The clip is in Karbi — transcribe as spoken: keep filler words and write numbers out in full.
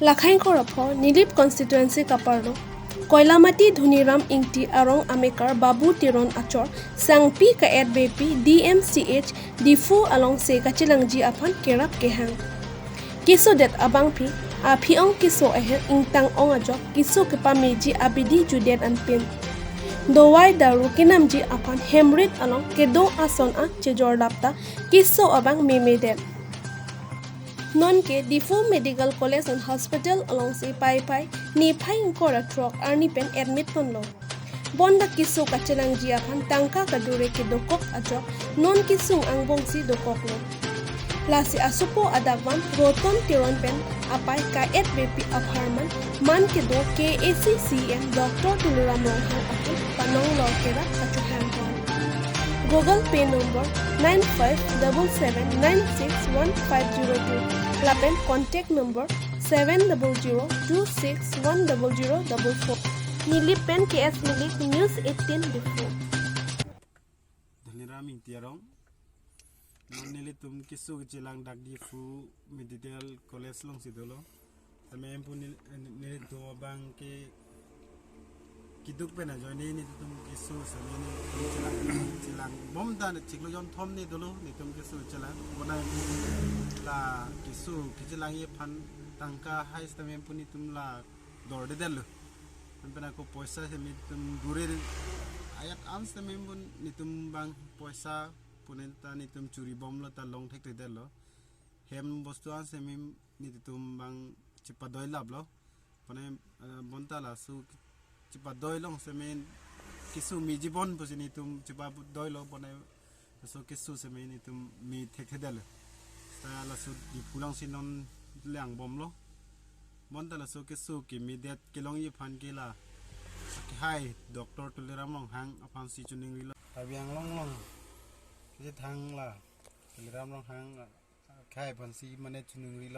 Lakhai ingkoi ra pho Nilip constituency kaparlo Koilamati Dhoniram Ingti arong amekar Babu Teron achor sangpi ka-et bepi D M C H Diphu alongsi kachelangji aphan kerap kehang. Kesodet abangpi, aphi-ong keso aher ingtang-ong ajok keso kepameji abidi judet anpin. Dovai daru kenamji aphan hemrit along kedo ason an chejorlap ta keso abang memedet. Nonke Diphu Medical College and Hospital alongsi Paipai niphai ingkoi ra throk arni pen admit ponlo. Bonta keso kachelangji aphan tangka kadure kedokok ajok non kesung angbongsi dokoklo. Lasi asopo adakvam Roton Teron pen apai ka-et bepi apharman man kedo K A A C C E M Doctor Tuliram Ronghang aphan panong lor kerap kachohang pon. Google Pay number nine five double seven nine six one five zero two lapen contact number seven double zero two six one double zero double four. Nilip pen K S Milik, News eighteen Diphu. Dhoniram Ingti arong. Non nelitum keso kechelang dak Diphu Medical College alongsi dolo. Tame hemphu nel-, nelitum abang ke keduk pen ajoine nelitum keso seme nelitum chelang, chelangbom ta chiklo jonthom ni dolo nelitum keso chelang. Bonai la keso kechelangji aphan tangka hai sitame hemphu nelitum la dordedetlo. Anpen ako poisa seme nelitum dure ayat an sitame hemphu nelitum abang poisa pune ta nelitum churibomlo ta long thekthedetlo. Hem bostu an seme nelitum abang chepadoilaplo. Pone, eh, bonta laso chepadoi long seme keso meji bon pusi nelitum chepadoilo pone laso keso seme nelitum me thekthedetlo. Ta laso Diphu alongsi non langbomlo. Bonta laso keso kemedet kelongji aphan ke la kehai Doctor Tuliram Ronghang aphansi choningrilo. Karbi Anglong along kethang la Tuliram Ronghang kehai aphansi mane choningrilo.